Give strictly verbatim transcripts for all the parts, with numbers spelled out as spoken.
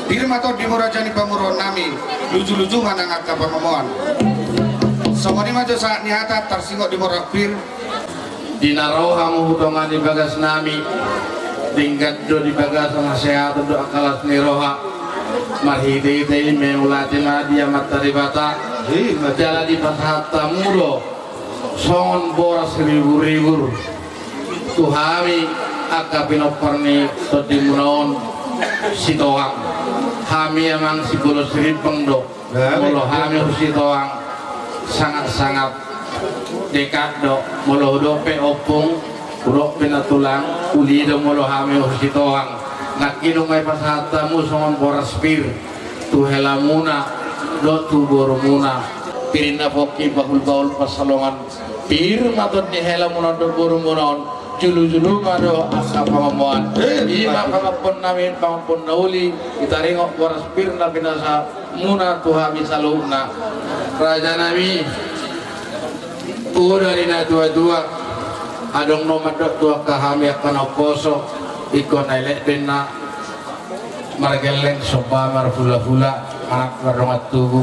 Pir ma tondimuna raja ni pamoruon nami, luju-luju ma nang angka pangomoan. Songon i ma jo sahat ni hata tarsingot di boras pir. Di na ro hamu tu tonga ni bagas nami, denggan do di bagasan hasehaton dohot angka las ni roha. Marhite-hite i ma mauliate ma di Amanta Debata. Jala dipasahat hamu do songon boras ribur-ribur tu hami angka pinompar ni tondimuna on Sitohang. Hami amang Simbolon Sirimpang do. Molo hami hu Sitohang sangat-sangat dekat do. Molo hudok pe ompung, hudok pe na tulang, uli do molo hami hu Sitohang. Nangkin nunga dipasahat hamu songon boras pir tu helamuna dohot tu borumuna. Pir na pongki, bahul-bahul pansalongan. Pir ma tondi helamuna dohot borumuna on, julu-julu ma dohot angka pangomoan. I ma pangomoan nami, pangomoan na uli, di taringot boras pir na pinasahatmuna tu hami saluhutna. Raja nami, tutu do di na tua-tua, adong do mandok tu angka hami angka na umposo, ingkon na elek do inna margelleng somba marhula-hula, manat mardongan tubu.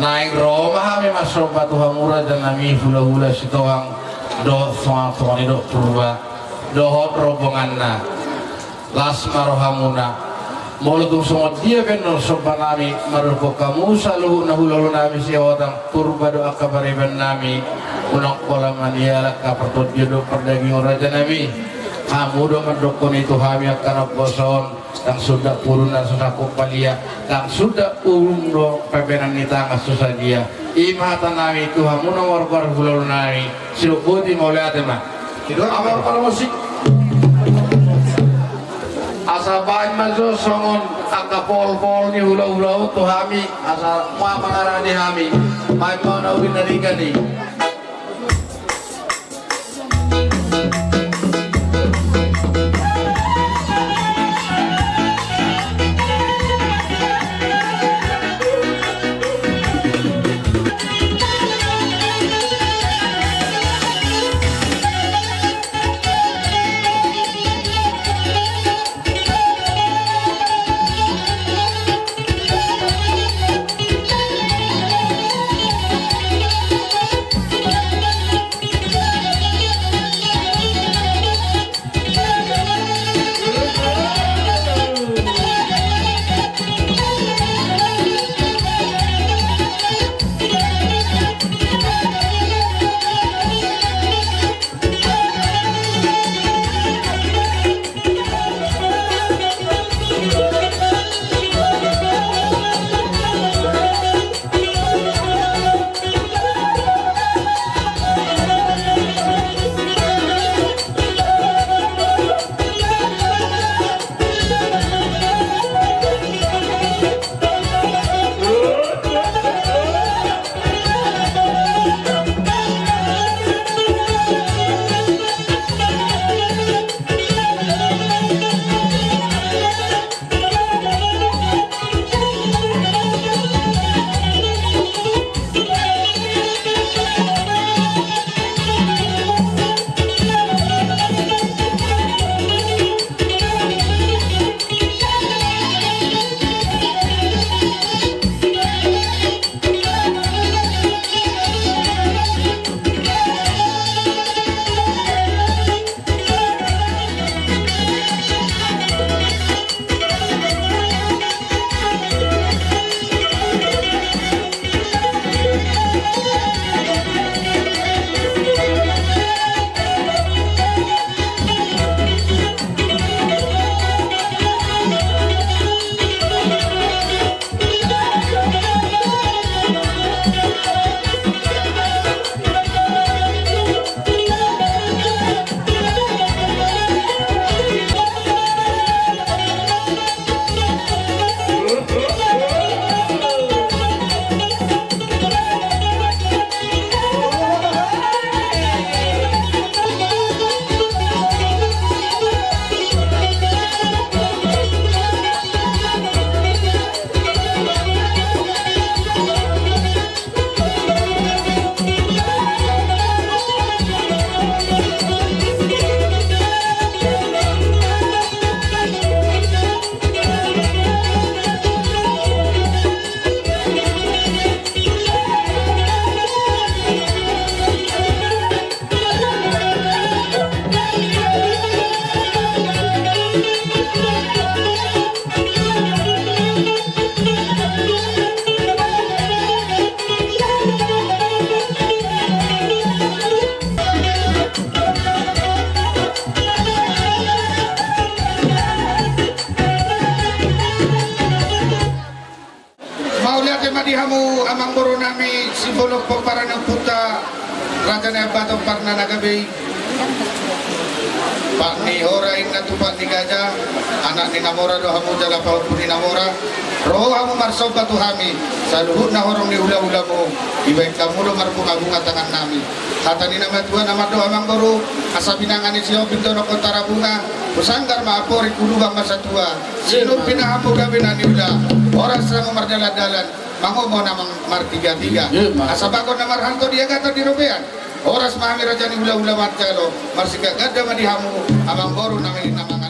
Naeng ro ma hami marsomba tu hamu raja nami hula-hula Sitohang dohot songon-songon i dohot Purba dohot rombonganna. Las ma rohamuna. Molo tung songon dia pe annon somba nami mandokkon hamu saluhutna hula-hula nami Sihotang, Purba dohot angka pariban nami, unang pola maniala angka partondion dohot pardagingon raja nami. Hamu do mandokkon i tu hami angka na umposo on. Ndang sundat pudun na so sangkup palia, ndang sundat pudun do pambahenan ni tangan so sadia. I ma hata nami tu hamu na margoar hula-hula nami. Sidok boti, mauliate ma. Sidok. Amor parmusik. Asa baen ma jo songon angka pohol-pohol ni hula-hula on tu hami, asa ma mangaradi hami. Baen ma na uli na denggan i. Ma di hamu amangboru nami, Simbolon pomparan ni ompunta Raja Nai Ambaton Parna na gabe i. Pat ni hora inna tu pat ni gaja, anak ni na mora do hamu jala pahompu ni na mora. Ro hamu marsomba tu hami, saluhutna horong ni hulahulamu, dibaen hamu do marbungabunga tangan nami. Hata ni na matua na mandok amangboru, asa binanga ni Sihombing dohonon Tarabunga, husanggar ma amporik, hulubang ma satua, sinumpi na hamu gabe na niula, horas hamu mardalandalan, mangomo na mang-, martigatiga. Asa bagot na marhalto di agatan di robean, horas ma hami raja ni hulahula manjalo, marsigangganda ma di hamu amangboru nami na mang-